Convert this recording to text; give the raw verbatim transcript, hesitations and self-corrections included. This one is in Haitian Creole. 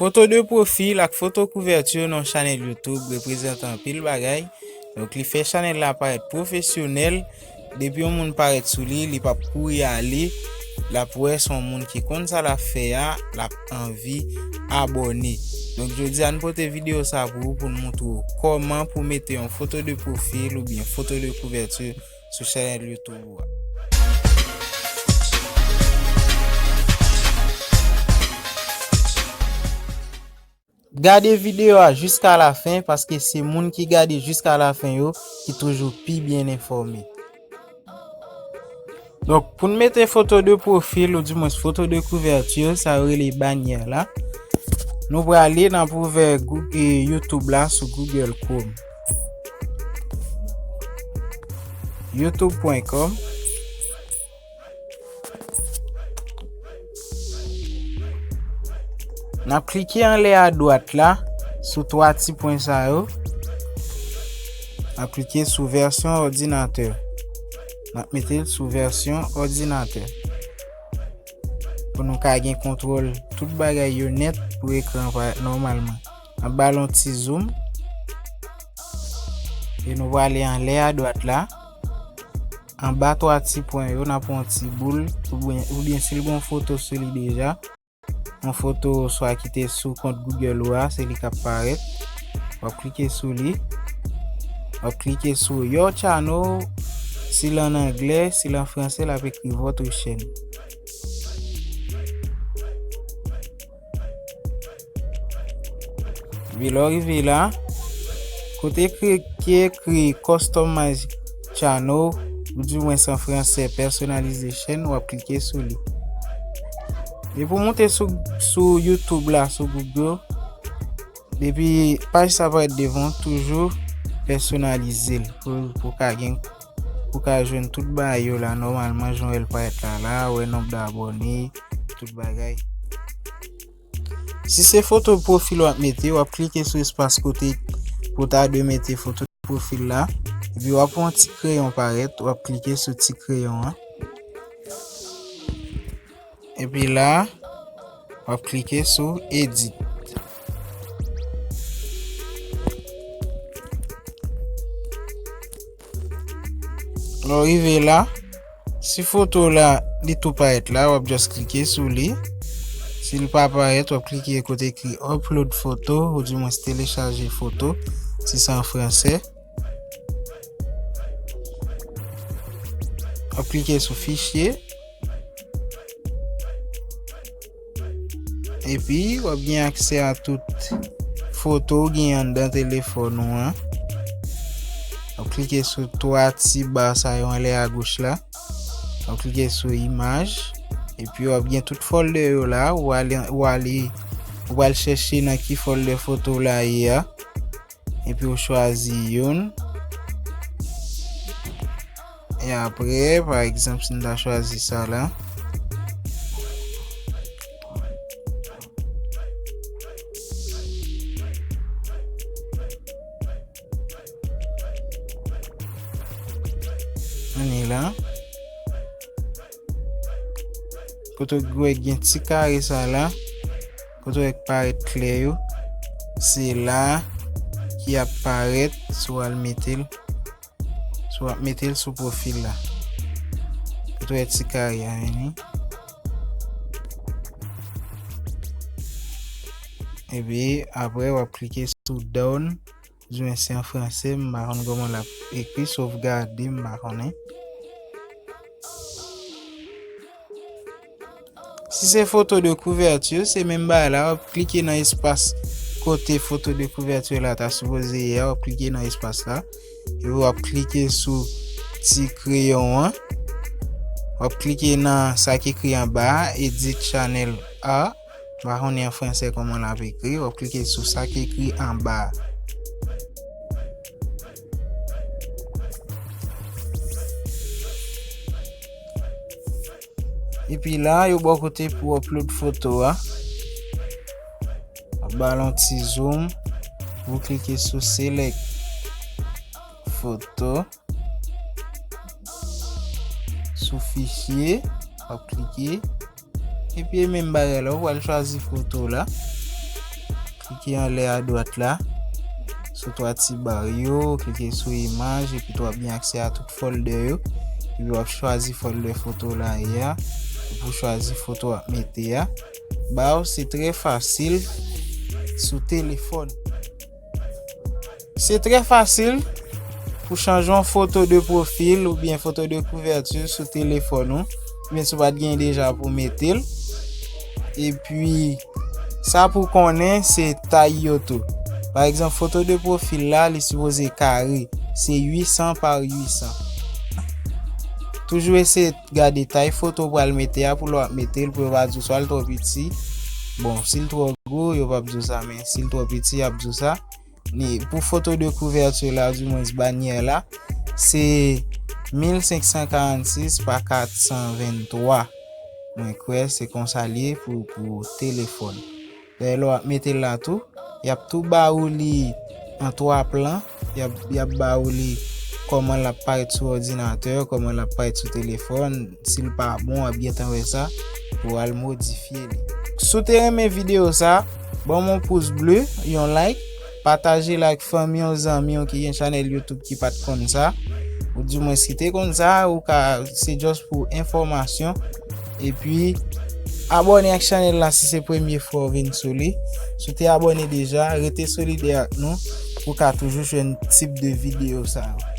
Foto de pwofil ak foto kouvèti nan chanèl YouTube reprezante anpil bagay. Donk, li fè chanèl la parèt pwofesyonèl. Depi yon moun parèt sou li, li p ap kouri ale. L ap wè se yon moun ki konn sa l ap fè a, l ap anvi abòne. Donk, jodi a, n pote videyo sa pou ou, pou n montre w kòman pou mete yon foto de pwofil oubyen foto de kouvèti sou chanèl YouTube ou a. Gade videyo a jiska lafen, paske se moun ki gade jiska lafen yo ki toujou pi byen enfòme. Donk, pou n mete foto de pwofil, oudimwens foto de kouvèti, sa yo rele banyè la, nou prale nan pou ouvè Gou-, e, YouTube la sou Google Chrome. youtube pwen kòm. N ap klike anlè a dwat la, sou twa ti pwen sa yo. N ap klike sou vèsyon òdinatè. N ap mete l sou vèsyon òdinatè. Pou nou ka gen kontwòl tout bagay yo nèt pou ekran an parèt nòmalman. N ap ba l yon ti zoom. E nou prale anlè a dwat la. Anba twa ti pwen yo, n ap yon ti boul, oubyen, oubyen si l gen yon foto sou li deja, yon foto swa ki te sou kont Google ou a, se li k ap parèt. W ap klike sou li. W ap klike sou Your Channel. Si l an anglè, si l an fransè, l ap ekri Votre chaîne. Epi lè w rive la, kote ki, ki ekri Customize Channel, oudimwens an fransè, Personnalize Chaîne, w ap klike sou li. E pou w monte sou, sou YouTube la, sou Google, depi paj sa parèt devan w, toujou pèsonalize l pou, pou w ka gen, pou w ka jwenn tout bagay yo la nòmalman, jan w wè l parèt la la, wè nonb de abòne, tout bagay. Si se foto pwofil w ap mete, w ap klike sou espas kote pou w ta dwe mete foto pwofil la. Epi w ap wè yon ti kreyon parèt, w ap klike sou ti kreyon an. Epi la, w ap klike sou Edit. Lè w rive la, si foto la, li tou parèt la, w ap just klike sou li. Si l pa parèt, w ap klike kote ekri Upload Photo, oudimwens telechaje foto, si se an fransè. W ap klike sou Fichye. Epi, w ap gen aksè a tout foto w gen anndan telefòn ou an. W ap klike sou twa ti ba sa yo anlè agoch la. W ap klike sou Imaj. Epi, w ap gen tout folder yo la. Ou ale, ou ale, ou pral chèche nan ki folder foto w la ye a. Epi ou chwazi youn. E apre, pa egzanp, si n ta chwazi sa la. Ann la. Kote w wè gen ti kare sa la, kote w wè k parèt klè yo, se la ki ap parèt si w al mete l, si w ap mete l sou pwofil la. Kote w wè ti kare a vini. Epi, apre, w ap klike sou done. Di mwen se an fransè, m pa konn kòman l ap ekri, sovgade, m pa konnen. Si se foto de kouvèti, se menm bagay la, w ap klike nan espas kote foto de kouvèti la ta sipoze ye a, w ap klike nan espas la. Epi w ap klike sou ti kreyon an. W ap klike nan sa ki ekri anba a, Edit Channel A. M pa konnen an fransè kòman l ap ekri. W ap klike sou sa ki ekri anba a. Epi la, yo ba w kote pou w upload foto a. W ap ba l yon ti zoom. Ou klike sou Select Photo. Sou Fichye, w ap klike. Epi e menm bagay la, ou pral chwazi foto la. Klike anlè a dwat la, sou twa ti ba yo, klike sou imaj, epi w ap gen aksè a tout folder yo. Epi w ap chwazi folder foto w la ye a, epi w chwazi foto w ap mete a. Ba w, se trè fasil sou telefòn. Se trè fasil pou chanje yon foto de pwofil oubyen foto de kouvèti sou telefòn ou, oubyen si w pa t gen deja pou mete l. Epi, sa pou konnen se tay yo tou. Pa egzanp, foto de pwofil la, li sipoze kare, se uit san pa uit san. Toujou eseye gade tay foto w pral mete a pou lè w ap mete l, pou yo pa di w swa l twò piti. Bon, si l twò gwo, yo p ap di w sa, men si l twò piti, y ap di w sa. Ni pou foto de kouvèti la, di mwens banyè la, se mil senk san karannsis pa kat san venntwa. Mwen kwè se konsa l ye pou, pou telefòn. Dayè, lè w ap mete l la tou, y ap tou ba ou li an twa plan. Y ap, y ap ba ou li kòman l ap parèt sou òdinatè, kòman l ap parèt sou telefòn. Si l pa bon, w ap gentan wè sa pou w al modifye li. Si w te renmen videyo sa, ban m yon pous ble, yon like, pataje l ak fanmi w, zanmi w ki gen chanèl YouTube ki pa t konn sa, ou di mwens ki te konn sa, ou ka, se just pou enfòmasyon. Epi, abòne ak chanèl la si se premye fwa w vin sou li. Si w te abòne deja, rete solidè ak nou pou w ka toujou jwenn tip de videyo sa yo.